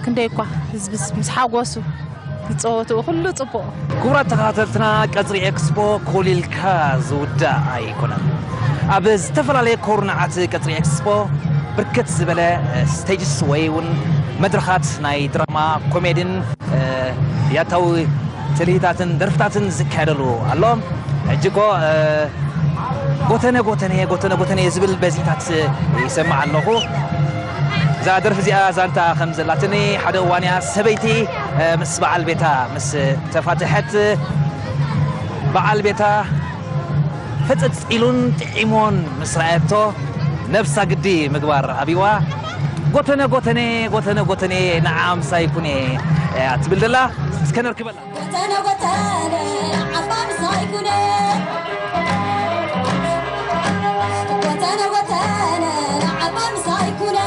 ክንደይ እኳ ህዝብስ ምስ ሓጎሱ ዝፀወትኡ ኩሉ ፅቡቕ። ክቡራት ተኸታተልትና፣ ቀፅሪ ኤክስፖ ኮሊልካ ዝውዳእ ኣይኮነን። ኣብ ዝተፈላለየ ኮርናዓት ቀፅሪ ኤክስፖ ብርክት ዝበለ ስቴጅስ ወይ እውን መድረኻት ናይ ድራማ፣ ኮሜድን ያታዊ ትልሂታትን ደርፍታትን ዝካየደሉ ኣሎ። ሕጂ እኮ ጎተነ ጎተነ ጎተነ ጎተነ ዝብል በዚታት ይሰማዕ ኣለኹ። እዛ ደርፊ እዚኣ ዛንታ ከም ዘላትኒ፣ ሓደ እዋንያ ሰበይቲ ምስ በዓል ቤታ ምስ ተፋትሐት፣ በዓል ቤታ ፍፅፅ ኢሉን ጥዒሞን ምስ ረኣየቶ፣ ነብሳ ግዲ ምግባር ኣብይዋ፣ ጎተነ ጎተነ ጎተነ ጎተነ ንዓ ምሳይ ኩነ እያ ትብል ዘላ። እስከ ነርክበላ። ጎተነ ጎተነ ንዓባ ምሳይ ኩነ። ጎተነ ጎተነ ንዓባ ምሳይ ኩነ።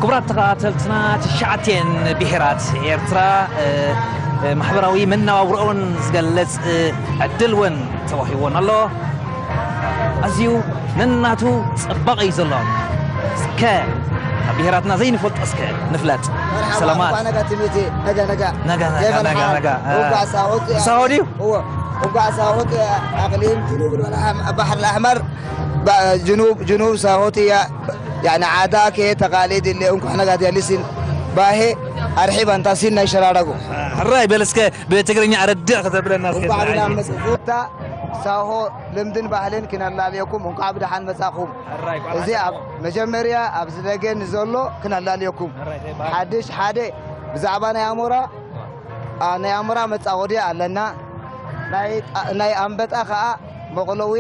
ክቡራት ተኸታተልትና፣ ትሽዓተን ብሄራት ኤርትራ፣ እ፣ እ፣ ማሕበራዊ መነባብሮኦን ዝገልጽ፣ እ፣ ዕድል እውን ተዋሂቦን ኣሎ። ኣዝዩ ነናቱ ጽባቐ እዩ ዘሎ። እስከ ካብ ብሄራትና ዘይንፈልጦ እስከ ንፍለጥ። መርሓባ፣ ሰላማት። እንኳዕ ነጋ ትምህርቲ፣ ነጋ፣ ነጋ። ነጋ፣ ነጋ፣ ከመይ ነጋ፣ ሓል? ነጋ። እ፣ እንኳዕ ሳሆት፣ ሳሆ ድዩ? እዎ፣ እንኳዕ ሳሆት ኣቕሊም ጅኑብ ባሕር ኣሕመር፣ ባ-፣ ጅኑብ፣ ጅኑብ ሳሆት እያ። ያኒ ዓዳከ ተቓሊድ እለ እንኳዕ ነጋ ዲያሊሲን ባሄ ኣርሒባ እንታ ሲን ናይ ሸራረጉ። ሕራይ በል እስከ ብትግርኛ ኣረድእ ከተብለና እስከ እንኳዕ ብላ ትንዓይ። መጽእ። ፉታ ሳሆ ልምድን ባህልን ክነላልየኩም እንኳዕ ብደሓን መጻኹም። ሕራይ፣ ቋንቋ እዚ ኣብ መጀመርያ ኣብዚ ደገ ንዘሎ ክነላልየኩም። ሕራይ፣ እንታይ ይበሃል? ሓድሽ ሓደ ብዛዕባ ናይ ኣሞራ፣ አ፣ ናይ ኣሞራ መጻወድያ ኣለና። ናይ፣ ናይ ኣንበጣ ከኣ መቕለዊ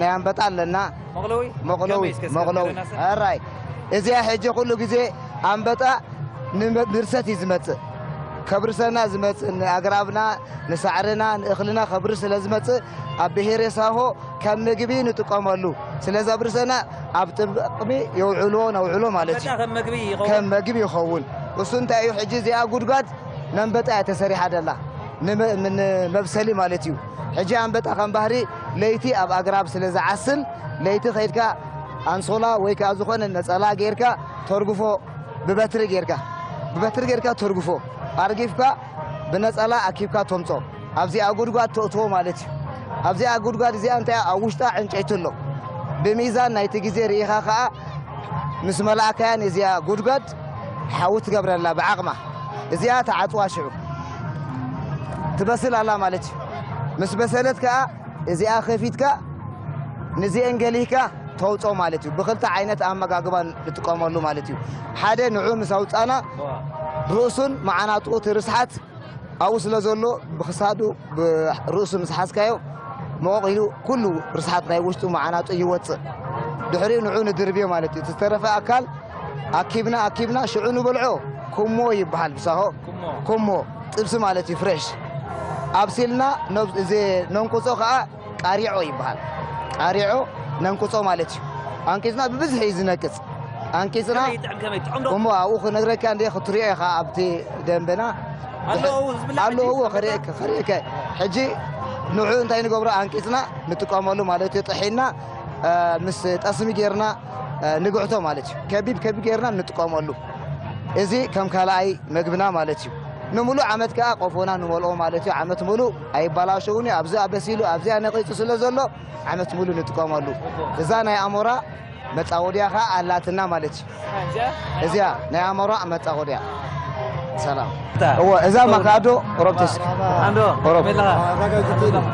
ናይ ኣንበጣ ኣለና። መቕለዊ? መቕለዊ፣ ከመይ እስከ መቕለዊ። እስከ ሕራይ። እዚኣ ሕጂ ኩሉ ግዜ ኣንበጣ ንመ-፣ ንርሰት እዩ ዝመጽእ። ከብርሰና ዝመጽእ፣ ንኣግራብና፣ ንሳዕርና፣ ንእኽልና ከብርስ ስለ ዝመጽእ፣ ኣብ ብሄረ ሳሆ ከም ምግቢ ንጥቀመሉ። ስለ ዘብርሰና፣ ኣብ ጥቕሚ የውዕልዎ፣ ነውዕሎ ማለት እዩ። ኣንበጣ ከም ምግቢ ይኸውን? ከም ምግቢ ይኸውን። እሱ እንታይ እዩ? ሕጂ እዚኣ ጉድጓድ ነንበጣ እያ ተሰሪሓ ደላ። ንመ-፣ ምን-፣ መብሰሊ ማለት እዩ። ሕጂ ኣንበጣ ከም ባህሪ ለይቲ ኣብ ኣግራብ ስለ ዝዓስል፣ ለይቲ ከይድካ ኣንሶላ ወይ ከኣ ዝኾነ ነጸላ ጌርካ ተርግፎ፣ ብበትሪ ጌርካ፣ ብበትሪ ጌርካ ተርግፎ። ኣርጊፍካ ብነጸላ ኣኪብካ ተምጾ። ኣብዚኣ ጉድጓድ ተእትዎ ማለት እዩ። ኣብዚኣ ጉድጓድ እዚኣ እንታይ እያ? ኣብ ውሽጣ ዕንጨይቲ ኣሎ። ብሚዛን ናይቲ ግዜ ርኢኻ ከኣ ምስ መላእካያ ነዚኣ ጉድጓድ ሓዊ ትገብረላ ብዓቕማ። እዚኣ ተዓጽዋ ሽዑ ትበስል ኣላ ማለት እዩ። ምስ በሰለት ከኣ እዚኣ ከፊትካ ንዚአን ገሊህካ ተውጾ ማለት እዩ። ብኽልተ ዓይነት ኣመጋግባ ንጥቀመሉ ማለት እዩ። ሓደ ንዑ ምስ ኣውጻና ርእሱን መዓናጥኡ እቲ ርስሓት ኣብኡ ስለ ዘሎ ብኽሳዱ ብ-፣ ርእሱ ምስ ሓዝካዮ መቖቕ ኢሉ ኩሉ ርስሓት ናይ ውሽጡ መዓናጡ ይወጽእ። ድሕሪኡ ንዑ ንድርብዮ ማለት እዩ። እቲ ዝተረፈ ኣካል ኣኪብና፣ ኣኪብና ሽዑ ንበልዖ። ኩሞ ይበሃል ብሳሆ። ኩሞ። ኩሞ ጥብሲ ማለት እዩ፣ ፍሬሽ። ኣብሲልና ነብ-፣ እዚ ነንቁጾ ከኣ ቃሪዖ ይበሃል። ቃሪዖ ነንቁጾ ማለት እዩ። ኣንቂጽና ብብዝሒ እዩ ዝነቅጽ። ኣንቂጽና ከመይ ይጥዕም፣ ከመይ ይጥዕም ዶ? እሞ ኣብኡ ክነግረካ እንደ ክትሪኦ ኢኻ ኣብቲ ደንበና። ኣሎ፣ ኣብኡ ዝብላዕ ኣሎ፣ ሕጂ እዎ፣ ዝብላዕ? ከርእየካ፣ ከርእየካ። ሕጂ ንዑ እንታይ ንገብሮ? ኣንቂጽና ንጥቀመሉ ማለት እዩ። ጥሒና፣ እ፣ ምስ ጠስሚ ጌርና፣ እ፣ ንግዕቶ ማለት እዩ። ከቢብ ከቢብ ጌርና ንጥቀመሉ። እዚ ከም ካልኣይ መግብና ማለት እዩ። ንምሉእ ዓመት ከኣ ቆፎና ንመልኦ ማለት እዩ። ዓመት ሙሉእ ኣይበላሸውን እዩ። ኣብዚ ኣበሲሉ፣ ኣብዚ ኣነቂጹ ስለ ዘሎ ዓመት ሙሉእ ንጥቀመሉ። እዛ ናይ ኣሞራ መጻወድያ ከኣ ኣላትና ማለት እዩ። እዚኣ ናይ ኣሞራ መጻወድያ። ሰላም። እወ፣ እዛ ማካዶ ኦሮብ ተስ-፣ ኣንዶ፣ ኦሮብ። ከመይ ኣለኻ?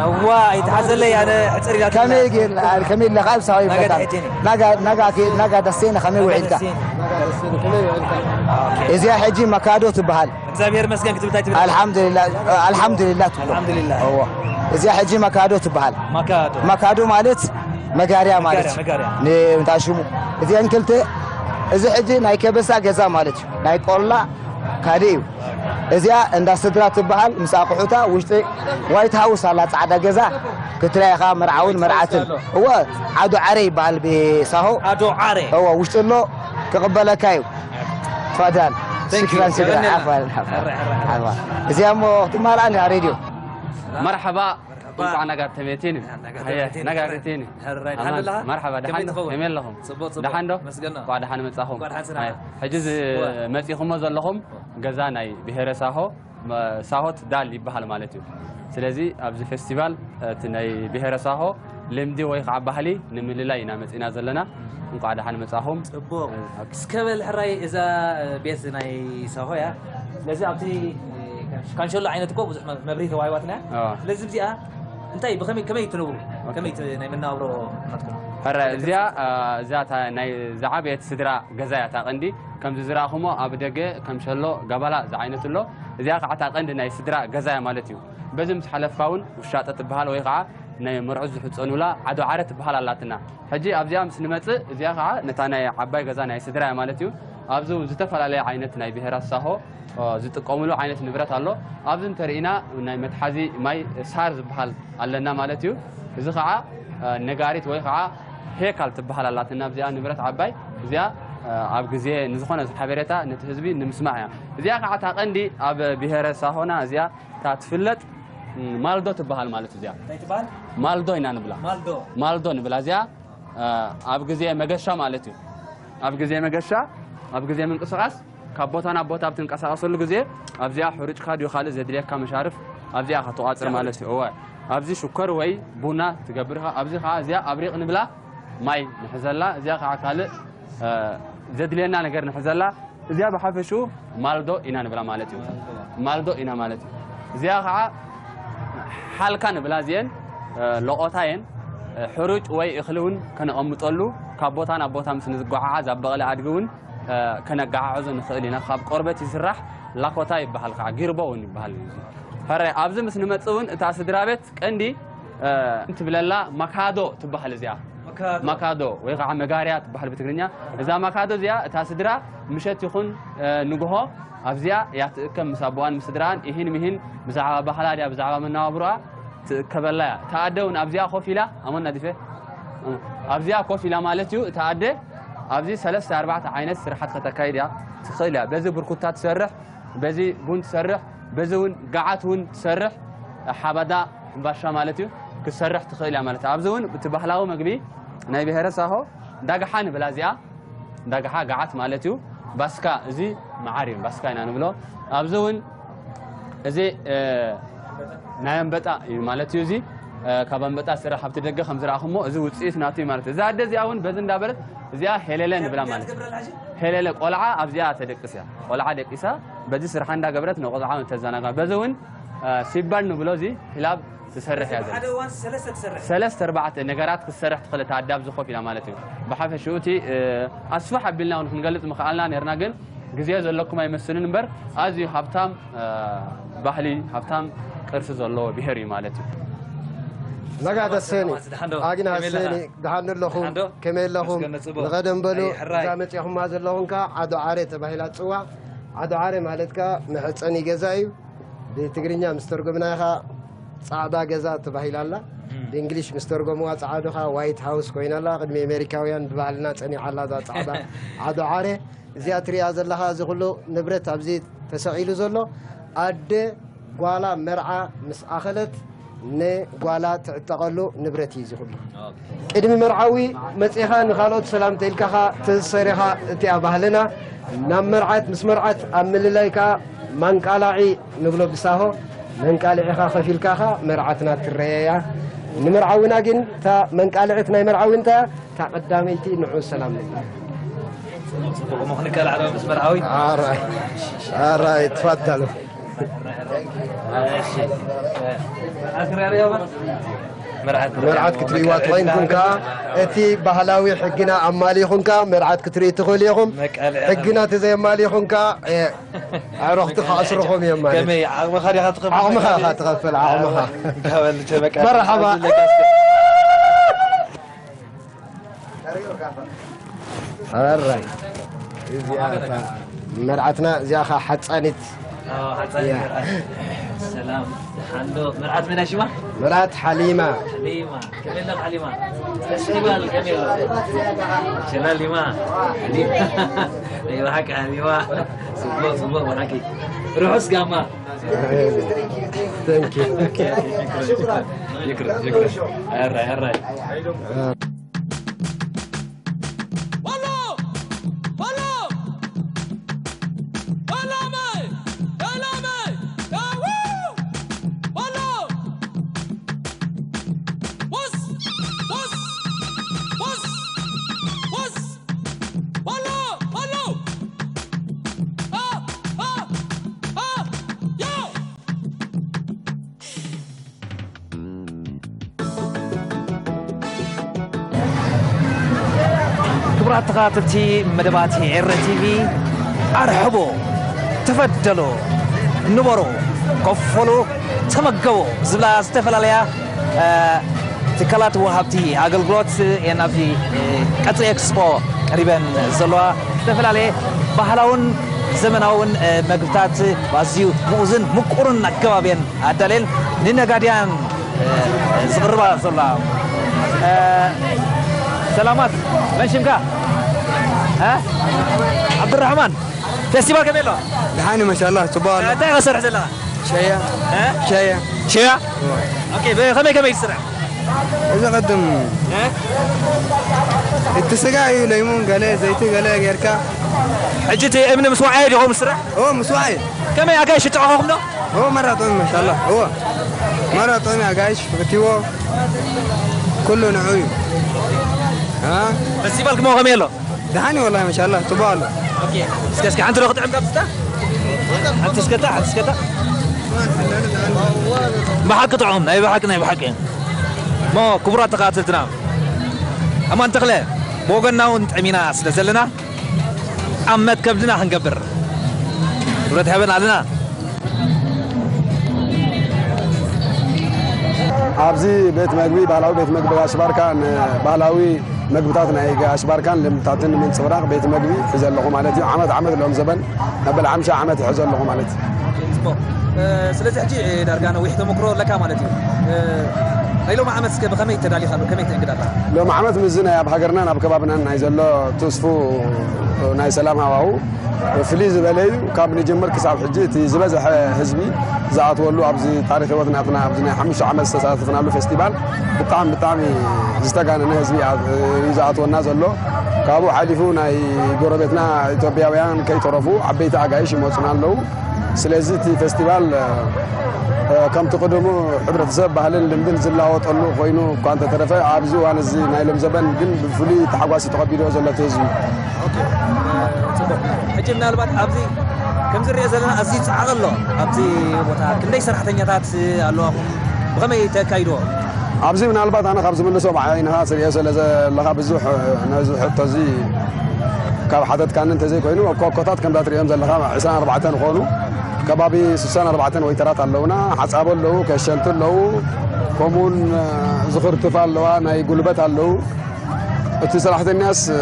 እዋ፣ ኣይትሓዘለይ፣ ኣነ ሕጽር ኢላ ከመይ ትብላ። ጌር-፣ ከመይ ኣለኻ? ኣብ ሳዊ ናጋ ይፈታል። ትሕቴኒ። ናጋ፣ ናጋ ኬ-፣ ናጋ ደሴነ ከመይ ናጋ ውዒልካ? ደሴነ። እዚኣ ሕጂ ማካዶ ትበሃል። እግዚኣብሔር ይመስገን ክትብል እንታይ ትብል? ኣልሓምዱሊላ፣ ኣልሓምዱሊላ ትብሎ። ኣልሓምዱሊላ። እዎ። እዚኣ ሕጂ ማካዶ ትበሃል። ማካዶ። ማካዶ ማለት መጋርያ ማለት መጋርያ፣ እዩ። መጋርያ። ን-፣ እንታይ ሽሙ? እዚኣን ክልተ፣ እዚ ሕጂ ናይ ከበሳ ገዛ ማለት እዩ። ናይ ቆላ ካልእ እዩ። እዚኣ እንዳ ስድራ ትበሃል፣ ምስ ኣቑሑታ ውሽጢ ዋይት ሃውስ ኣላ፣ ጻዕዳ ገዛ ክትሪኣ ኢኻ፣ መርዓውን መርዓትን። እወ፣ ዓዶ ዓረ ይበሃል ብሳሆ። ዓዶ ዓረ። እወ፣ ውሽጢ ኣሎ፣ ክቕበለካ እዩ። ተፈዳል። Thank you። ሽክራን ስድራ። የቐንየልና። ዓፋን፣ ዓፋን። ሕራይ፣ ሕራይ። ዓፋን። እዚኣ እሞ ክትማልኣኒ ሬድዮ። መርሓባ። እንኳዕ ነጋር ተመየትኒ። ነጋር ኣየ፣ ተመየትኒ። ነጋር ተመየትኒ። ሕራይ፣ ኣማን። ደሓን ኣለኻ? መርሓባ፣ ከመይ ደሓን ዶ? ትኸውን? ከመይ ኣለኹም? ጽቡቕ፣ ጽቡቕ። ደሓን ዶ? መስገን። እንኳዕ ደሓን መጻኹም። እንኳዕ ደሓን ሰላም። ኣየ፣ ሕጂ ዝ-፣ እወ። መጺኹሞ ዘለኹም እወ። ገዛ ናይ ብሄረ ሳሆ፣ መ-፣ ሳሆት ዳል ይበሃል ማለት እዩ። ስለዚ ኣብዚ ፌስቲቫል እቲ ናይ ብሄረ ሳሆ ልምዲ ወይ ከዓ ባህሊ ንምልላይ ኢና መጺና ዘለና። እንኳዕ ደሓን መጻኹም። ጽቡቕ። እ፣ ኦኬ። እስከ በል ሕራይ እዛ፣ እ፣ ቤት ናይ ሳሆ እያ። ስለዚ ኣብቲ፣ እ፣ ካንሸሎ ዓይነት እኮ ብዙሕ መ-፣ መብርሂ ተዋሂባትና እያ። ኣዎ። ስለዚ እዚኣ እንታይ፣ ብኸመይ፣ ከመይ ትነብሩ? ኦኬ። ከመይ ት-፣ ናይ መነባብሮ ናትኩም? ሕራይ፣ እዚኣ፣ እ፣ እዛ እታ ናይ ዝዓበየት ስድራ ገዛ እያ እታ ቀንዲ። ከምዚ ዝረኣኹሞ ኣብ ደገ ከም ሸሎ፣ ጋባላ ዝዓይነቱ ኣሎ። እዚኣ ከዓ እታ ቀንዲ ናይ ስድራ ገዛ እያ ማለት እዩ። በዚ ምስ ሓለፍካ እውን ውሻጠ ትበሃል ወይ ከዓ ናይ መርዑት ዝሕፀኑላ ዓዶ ዓረ ትበሃል ኣላትና። ሕጂ ኣብዚኣ ምስ ንመፅእ፣ እዚኣ ከዓ ነታ ናይ ዓባይ ገዛ ናይ ስድራ እያ ማለት እዩ። ኣብዚ ዝተፈላለየ ዓይነት ናይ ብሄራት ሳሆ፣ ኦ፣ ዝጥቀሙሉ ዓይነት ንብረት ኣሎ። ኣብዚ እንተርኢና ናይ መትሓዚ ማይ ሳር ዝበሃል ኣለና ማለት እዩ። እዚ ከዓ፣ እ፣ ነጋሪት ወይ ከዓ ሄካል ትበሃል ኣላትና። ኣብዚኣ ንብረት ዓባይ እዚኣ ኣብ ግዜ ንዝኾነ ሓበሬታ ነቲ ህዝቢ ንምስማዕ እያ። እዚኣ ከዓ እታ ቀንዲ ኣብ ብሄረ ሳሆና እዚኣ እታ ትፍለጥ ማልዶ ትበሃል ማለት እዚኣ። እንታይ ትበሃል? ማልዶ ኢና ንብላ። ማልዶ። ማልዶ ንብላ እዚኣ ኣብ ግዜ መገሻ ማለት እዩ። ኣብ ግዜ መገሻ፣ ኣብ ግዜ ምንቅስቃስ ካብ ቦታ ናብ ቦታ ኣብ ትንቀሳቀሰሉ ግዜ ኣብዚኣ ሕሩጭካ ድዩ ካልእ ዘድልየካ መሻርፍ ኣብዚኣ ኢኻ ትቋጽር ማለት እዩ። እወ። ኣብዚ ሽኮር ወይ ቡና ትገብር ኢኻ። ኣብዚ ከዓ እዚኣ ኣብሪቕ ንብላ ማይ ንሕዘላ። እዚኣ ከዓ ካልእ ዘድልየና ነገር ንሕዘላ። እዚኣ ብሓፈሽኡ ማልዶ ኢና ንብላ ማለት እዩ። ማልዶ ኢና ማለት እዩ። እዚኣ ከዓ ሓልካ ንብላ እዚአን ሎቆታ እየን። ሕሩጭ ወይ እኽሊ እውን ከነቐምጠሉ ካብ ቦታ ናብ ቦታ ምስ ንዝጓዓዓዝ ኣብ በቕሊ ኣድጊ እውን ከነጋዓዕዞ ንኽእል ኢና። ካብ ቆርበት ይስራሕ። ላኮታ ይበሃል ከዓ ጊርቦ እውን ይበሃል እዩ። ሕራይ ኣብዚ ምስ ንመጽእ እውን እታ ስድራ ቤት ቀንዲ ትብለላ ማካዶ ትበሃል እዚኣ። ማካዶ ወይ ከዓ መጋርያ ትበሃል ብትግርኛ። እዛ ማካዶ እዚኣ እታ ስድራ ምሸት ይኹን ንግሆ ኣብዚኣ እያ ትእከብ። ምስ ኣቦኣን ምስ ስድራን ኢሂን ምሂን ብዛዕባ ባህላ ድያ ብዛዕባ መነባብሮኣ ትእከበላ እያ። እታ ኣደ እውን ኣብዚኣ ኮፍ ኢላ ኣሞና ዲፈ ኣብዚኣ ኮፍ ኢላ ማለት እዩ። እታ ኣደ ኣብዚ ሰለስተ ኣርባዕተ ዓይነት ስራሓት ከተካይድ እያ ትኽእል እያ። በዚ ብርኩታ ትሰርሕ፣ በዚ ቡን ትሰርሕ፣ በዚ እውን ገዓት እውን ትሰርሕ፣ ሓባዳ ሕምባሻ ማለት እዩ፣ ክትሰርሕ ትኽእል እያ ማለት እዩ። ኣብዚ እውን እቲ ባህላዊ መግቢ ናይ ብሄረ ሳሆ ዳግሓ ንብላ እዚኣ፣ ዳግሓ ገዓት ማለት እዩ። ባስካ፣ እዚ መዓር እዩ፣ ባስካ ኢና ንብሎ። ኣብዚ እውን እዚ ናይ ኣንበጣ እዩ ማለት እዩ። እዚ ካብ ኣንበጣ ስራሕ ኣብቲ ደገ ከም ዝረኣኹሞ እዚ ውፅኢት ናቱ እዩ ማለት እዩ። እዛ ኣደ እዚኣ እውን በዚ እንዳበለት እዚኣ ሄለለ ንብላ ማለት እዩ። ሄለለ ቆልዓ ኣብዚኣ ተደቅስ እያ። ቆልዓ ደቂሳ በዚ ስርሓ እንዳገበረት ንቆልዓ ተዘናጋ። በዚ እውን ሲባል ንብሎ እዚ ሂላብ ትሰርሕ እያ ዘላ። ሓደ እዋን ሰለስተ ትሰርሕ። ሰለስተ ኣርባዕተ ነገራት ክትሰርሕ ትኽእል እታ ኣደ ኣብዚ ኮፍ ኢላ ማለት እዩ። ብሓፈሽኡ እቲ ኣስፋሕ ኣቢልና እውን ክንገልጽ ምኽኣልና ነርና፣ ግን ግዜ ዘለኩም ኣይመስልን እምበር ኣዝዩ ሃብታም ባህሊ፣ ሃብታም ቅርሲ ዘለዎ ብሄር እዩ ማለት እዩ። ነጋ ደሰኒ፣ ኣግና ሃሰኒ፣ ደሓን ኣለኹም? ከመይ ኣለኹም? ንቐደም በሉ። እዛ መፂኹማ ዘለኹም ከ ዓዶ ዓረ ተባሂላ ትፅዋዕ። ዓዶ ዓረ ማለት ከ መሕፀኒ ገዛ እዩ። ብትግርኛ ምስ ተርጎምናያ ከ ፃዕዳ ገዛ ተባሂላ ኣላ። ብእንግሊሽ ምስ ተርጎምዋ ፃዕዶ ከ ዋይት ሃውስ ኮይና ኣላ። ቅድሚ ኣሜሪካውያን ብባህልና ፀኒዓ ኣላ እዛ ፃዕዳ ዓዶ ዓረ። እዚኣ ትሪኣ ዘለኻ እዚ ኩሉ ንብረት ኣብዚ ተሰቒሉ ዘሎ ኣደ ጓላ መርዓ ምስ ኣኸለት ንጓላ ትዕጠቐሉ ንብረት እዩ እዚ ኩሉ። ቅድሚ መርዓዊ መጺኻ ንኻልኦት ሰላምታ ኢልካ ኻ ትእሰር ኢኻ። እቲኣ ባህልና ናብ መርዓት ምስ መርዓት ኣብ ምልላይ ከኣ ማንቃላዒ ንብሎ ብሳሆ መንቃልዒኻ ከፊልካ ኻ መርዓትና ትረየያ። ንመርዓዊና ግን እታ መንቃልዕት ናይ መርዓዊ እንታይ እያ? እታ ቀዳመይቲ ንዑ ሰላም ንብል። ጽቡቕ፣ ጽቡቕ። እሞ ክንቀላዕ ዶ ምስ መርዓዊ? ኣራይ፣ ኣራይ፣ ትፋደሉ። እሺ። ኣስራሪ ያባ? መርዓት መርዓት ክትርእይዋ ክትርእይዋ ተኾይንኩም ከኣ፣ እቲ ባህላዊ ሕግና ኣማሊኹም ከኣ መርዓት ክትርእዩ ትኽእሉ ኢኹም። መቃልዕ ሕግና ተዘየማሊኹም ከኣ፣ እ፣ ኣዕሩኽቲ ክኣስርኹም እዮም ማለት። ከመይ ዓቕምኻ ዲኻ ትኸፍል? ዓቕምኻ ኢኻ ትኸፍል፣ ዓቕምኻ። እንዳበል ተመቃ-፣ መርሓባ። ኣብዚ ለጋስ-፣ ኣራይ። እዚኣ እታ መርዓትና፣ እዚኣ ኸዓ ሓጻኒት። ኣዎ፣ ሓጻኒት እያ። መርዓት። ሰላም፣ ደሓን ዶ? መርዓት መን እያ ሽማ? መርዓት ሓሊማ። ሓሊማ። ከመይ ኣለኻ ሓሊማ? ፈስቲቫል ከመይ ኣሎ? ሸላሊማ። ሓሊማ። ናይ ብሓቂ ሓሊማ። ጽቡቕ፣ ጽቡቕ ብሓቂ። ርሑስ ጋማ። Thank you. ይቅር፣ ይቅር። ኣራይ፣ ኣራይ። ክቡራት ተኸታተልቲ መደባት ኤረ ቲቪ፣ ኣርሕቦ፣ ተፈደሎ፣ ንበሮ፣ ኮፈሎ፣ ተመገቦ ዝብላ ዝተፈላለያ፣ እ፣ ትካላት ወሃብቲ ኣገልግሎት እየን ኣብዚ፣ እ፣ ቀጽሪ ኤክስፖ ቀሪበን ዘለዋ። ዝተፈላለየ ባህላውን ዘመናውን፣ እ፣ መግብታት ብኣዝዩ ምኡዝን ምቁርን ኣገባብ እየን ኣዳልየን ንነጋድያን፣ እ፣ ዝቕርባ ዘለዋ። እ፣ ሰላማት፣ መን ሽምካ? እ? ዓብዱራሕማን፣ ፌስቲቫል ከመይ ኣሎ? ደሓን እዩ፣ ማሻኣላህ፣ ጽቡቕ ኣሎ። እንታይ ኢኻ ትሰርሕ ዘለኻ? ሸያ። እ? ሸያ። ሸያ? እወ። ኦኬ፣ ብ-፣ ከመይ ከመይ ትስራሕ? እዚ ቅድም እ? እቲ ስጋ እዩ ለይሙን ገለ ዘይቲ ገለ ጌርካ። ሕጂ እቲ እምኒ ምስ ወዓየ ዲኹም ትስራሕ? እወ፣ ምስ ወዓየ። ከመይ ኣጋይሽ ይጥዕኹም ዶ? እወ፣ መራ ጥዑም፣ ማሻኣላህ። እወ። መራ ጥዑም ኣጋይሽ፣ ፍትዎ። ኩሉ ንዑ እዩ። እ? ፌስቲቫል ክሞ ከመይ ኣሎ? ደሓን እዩ፣ ወላሂ፣ ማሻኣላህ፣ ጽቡቕ ኣሎ። ኦኬ። እስከ፣ እስከ ሓንቲ ዶ ክጥዕም ካብ ዝታ? ሓንቲ እስከታ፣ ሓንቲ እስከታ። ብሓቂ ጥዑም፣ ናይ ብሓቂ፣ ናይ ብሓቂ። እሞ ክቡራት ተኸታተልትና፣ ኣማን ተኽለ ብወገንና እውን ጥዕም ኢና ስለ ዘለና፣ ኣብ መትከብድና ክንገብር ክብረት ይሃበና ኣለና። ኣብዚ ቤት መግቢ፣ ባህላዊ ቤት መግቢ ጋሽ ባርካ፣ ንባህላዊ መግብታት ናይ ጋሽ ባርካን ልምድታትን ንምንጽብራቕ ቤት መግቢ ሒዘ ኣለኹ ማለት እዩ። ዓመት ዓመት ሎም ዘበን መበል ሓምሳ ዓመት ይሕዞ ኣለኹ ማለት እዩ። ጽቡቕ። እ፣ ስለዚ ሕጂ፣ እ፣ ዳርጋ ነዊሕ ተመክሮ ኣለካ ማለት እዩ። እ፣ ናይ ሎሚ ዓመት እስከ ብኸመይ ተዳሊኻ ኣሎ? ከመይ ተእንግዳ ኣለኻ? ሎም ዓመት ምስዚ ናይ ኣብ ሃገርናን ኣብ ከባብናን ናይ ዘሎ ትስፉ ናይ ሰላም ሃዋሁ ፍልይ ዝበለ እዩ። ካብ ንጅምር ክሳብ ሕጂ እቲ ዝበዝሐ ህዝቢ ዝኣትወሉ ኣብዚ ታሪኽ ህይወት ናትና ኣብዚ ናይ ሓሙሽተ ዓመት ዝተሳተፍናሉ ፌስቲቫል ብጣዕሚ፣ ብጣዕሚ ዝተጋነነ ህዝቢ እዩ ዝኣትወና ዘሎ። ካብኡ ሓሊፉ ናይ ጎረቤትና ኢትዮጵያውያን ከይተረፉ ዓበይቲ ኣጋይሽ ይመፁና ኣለዉ። ስለዚ እቲ ፌስቲቫል፣ እ፣ ከምቲ ቅድሙ ሕብረተሰብ ባህልን ልምድን ዝላወጠሉ ኮይኑ እኳ እንተተረፈ፣ ኣብዚ እዋን እዚ ናይ ሎም ዘበን ግን ብፍሉይ ተሓጓሲ ተቐቢልዎ ዘሎ እቲ ህዝቢ። ኦኬ፣ እ፣ ጽቡቕ። ሕጂ ምናልባት ኣብዚ ከም ዝርአ ዘለና ኣዝዩ ጻዕቂ ኣሎ። ኣብዚ ቦታ ክንደይ ሰራሕተኛታት ኣለዋኹም? ብኸመይ ተካይድዎ? ኣብዚ ምናልባት ኣነ ካብ ዝምልሶ ብዓይንኻ ትርእዮ ስለ ዘለኻ ብዙሕ ነዚ ሕቶ እዚ ካብ ሓተትካኒ እንተዘይኮይኑ፣ ኣብ ኮኮታት ከምዛ ትርእዮም ዘለኻ ዕስራን ኣርባዕተን ዝኾኑ ከባቢ ስሳን ኣርባዕተን ወይተራት ኣለዉና። ሓጻቦ ኣለዉ፣ ከሸንቲ ኣለዉ፣ ከምኡውን ዝኽርትፋ ኣለዋ፣ ናይ ጉልበት ኣለዉ። እቲ ሰራሕተኛስ፣ እ፣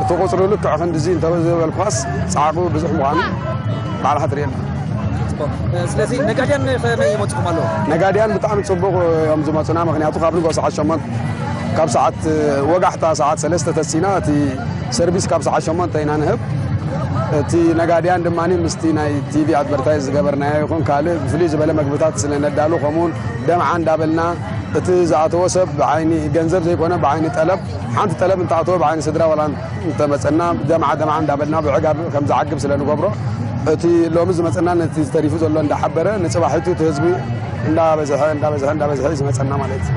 እቲ ቁጽሪ ልክዕ ክንድዚ እንተዘይበልኳስ ጻዕቁ ብዙሕ ምዃኑ ባዕልኻ ትርእየና። ጽቡቕ። እ፣ ስለዚ ነጋድያን ከመይ ይመጽኹም ኣለዉ? ነጋድያን ብጣዕሚ ጽቡቕ እዮም ዝመጹና። ምኽንያቱ ካብ ንግሆ ሰዓት ሸሞንተ፣ ካብ ሰዓት፣ እ፣ ወጋሕታ ሰዓት ሰለስተ ተሲና እቲ ሰርቪስ ካብ ሰዓት ሸሞንተ ኢና ንህብ። እቲ ነጋድያን ድማ ምስቲ ናይ ቲቪ ኣድቨርታይዝ ዝገበርናዮ ይኹን ካልእ ብፍልይ ዝበለ መግብታት ስለ ነዳሉ፣ ከምኡውን ደምዓ እንዳበልና እቲ ዝኣተወ ሰብ ብዓይኒ ገንዘብ ዘይኮነ ብዓይኒ ጠለብ፣ ሓንቲ ጠለብ እንተኣተወ ብዓይኒ ስድራ ዋላ እንተመጸና ደምዓ ደምዓ እንዳበልና ብዕጋብ ከም ዝዓግብ ስለ ንገብሮ፣ እቲ ሎሚ ዝመጸና ነቲ ዝተሪፉ ዘሎ እንዳሓበረ ንጽባሒቱ እቲ ህዝቢ እንዳበዝሐ፣ እንዳበዝሐ፣ እንዳበዝሐ እዩ ዝመጸና ማለት እዩ።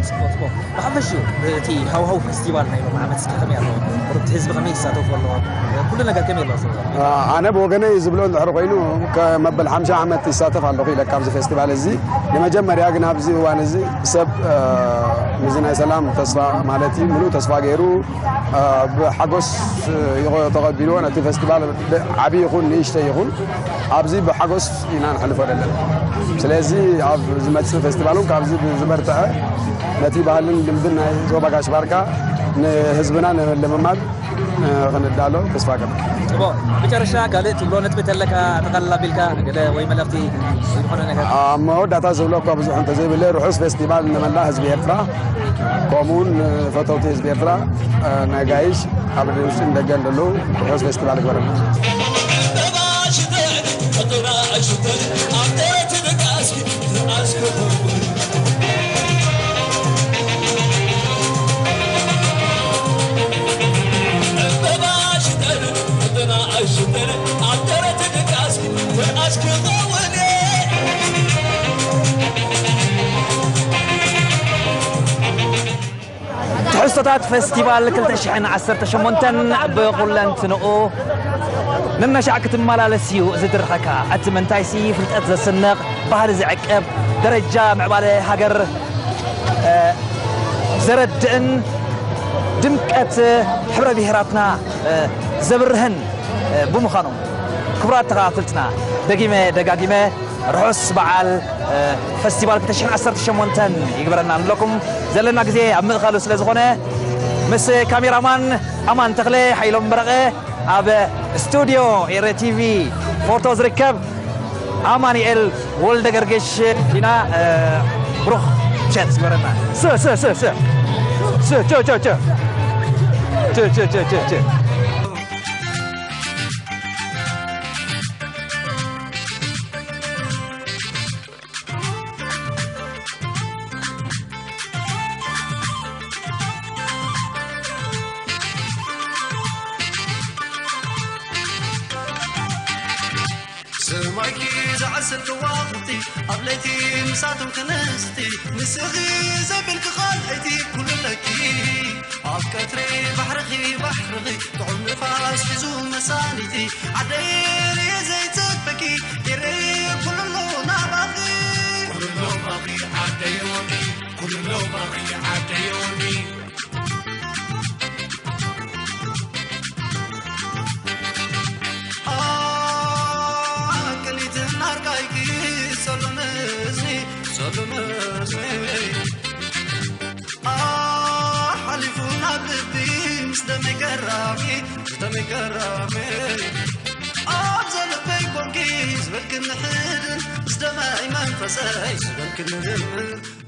ጽቡቕ፣ ጽቡቕ። ብሓፈሽኡ እቲ ሃዋህው ፌስቲቫል ናይ ሎሚ ዓመት እስከ ከመይ ኣሎ? እቲ ህዝቢ ከመይ ይሳተፉ ኣለዉ? ኩሉ ነገር ከመይ ኣሎ? ኣነ ብወገነይ ዝብሎ እንድሕር ኮይኑ፣ ከመበል ሓምሳ ዓመት ይሳተፍ ኣለኹ ኢለ ካብዚ ፌስቲቫል እዚ። ንመጀመርያ ግን ኣብዚ እዋን እዚ ሰብ፣ እ፣ ምስዚ ናይ ሰላም ተስፋ ማለት እዩ፣ ምሉእ ተስፋ ገይሩ፣ እ፣ ብሓጎስ ይኸ-፣ ተቐቢልዎ ነቲ ፌስቲቫል ዓብዪ ይኹን ንእሽተይ ይኹን ኣብዚ ብሓጎስ ኢና ንሕልፎ ዘለና። ስለዚ ኣብ ዝመጽእ ፌስቲቫል እውን ካብዚ ብዝበርትዐ ነቲ ባህልን ልምድን ናይ ዞባ ጋሽ ባርካ ንህዝብና ንምልምማድ፣ እ፣ ክንዳሎ ተስፋ እገብር። ጽቡቕ። መጨረሻ ካልእ ትብሎ ነጥቢ ተለካ፣ ጠቕለል ኣቢልካ ገለ ወይ መልእኽቲ ወይ ዝኾነ ነገር? ኣብ መወዳእታ ዝብሎ እኳ ብዙሕ እንተዘይብለ፣ ርሑስ ፌስቲቫል ንመላእ ህዝቢ ኤርትራ፣ ከምኡውን ንፈተውቲ ህዝቢ ኤርትራ፣ እ፣ ነጋይሽ ኣብ ውሽጥን ደገን ዘለዉ ርሑስ ፌስቲቫል ይግበረልና። ትሕዝቶታት ፈስቲቫል ክልተ ሽሕን ዓሰርተ ሸሞንተን ብኹለንትንኡ ነናሻዕ ክትመላለስ እዩ ዝድርኸካ። እቲ ምንታይሲ ፍልጠት ዘስንቕ፣ ባህሊ ዝዕቅብ፣ ደረጃ ምዕባለ ሃገር፣ እ፣ ዘረድእን ድምቀት ሕብረ ብሄራትና፣ እ፣ ዘብርህን፣ እ፣ ብምዃኑ፣ ክቡራት ተኸታተልትና፣ ደጊመ ደጋጊመ ርሑስ በዓል፣ እ፣ ፈስቲቫል ክልተ ሽሕን ዓሰርተ ሸሞንተን ይግበረና ንብለኩም። ዘለና ግዜ ኣብ ምእኻሉ ስለ ዝኾነ፣ ምስ ካሜራማን ኣማን ተኽለ፣ ሓይሎም በረቐ፣ ኣብ ስቱድዮ ኤረ ቲቪ ፎርቶ ዝርከብ ኣማኑኤል ወልደ ገርግሽ ኢና። እ፣ ብሩኽ ምሸት ይግበረና። ስ፣ ስ፣ ስ፣ ስ። ስ፣ ቸ፣ ቸ፣ ቸ። ቸ፣ ቸ፣ ቸ፣ ቸ፣ ቸ። ዘዕስል ከዋኽብቲ ኣብ ለይቲ ምሳቶም ክንስቲ ንስኺ ዘቢልኪ ካልኣይቲ ኩሉ ለኪ ኣብ ቀትሪ ባሕርኺ ባሕርኺ ጥዑም ንፋስ ሒዙ መሳኒቲ ዓደይ ርየ ዘይጽበኪ ይርኢ ኩሉ ናባኺ ኩሉ ናባኺ ዓደይ ወዲ ኩሉ ናባኺ ዓደይ ወዲ ኣቅሊትን ኣርቃይኪ ሰሉን እዝኒ ሰሉን እዝኒ ሓሊፉ ናብ ልቢ ምስ ደመይ ቀራሚ ምስ ደመይ ቀራሚ ኣብ ዘለበይ ኮንኪ ዝበልክኒ ሕድን ምስ ደመይ መንፈሰይ ዝበልክኒ ድምር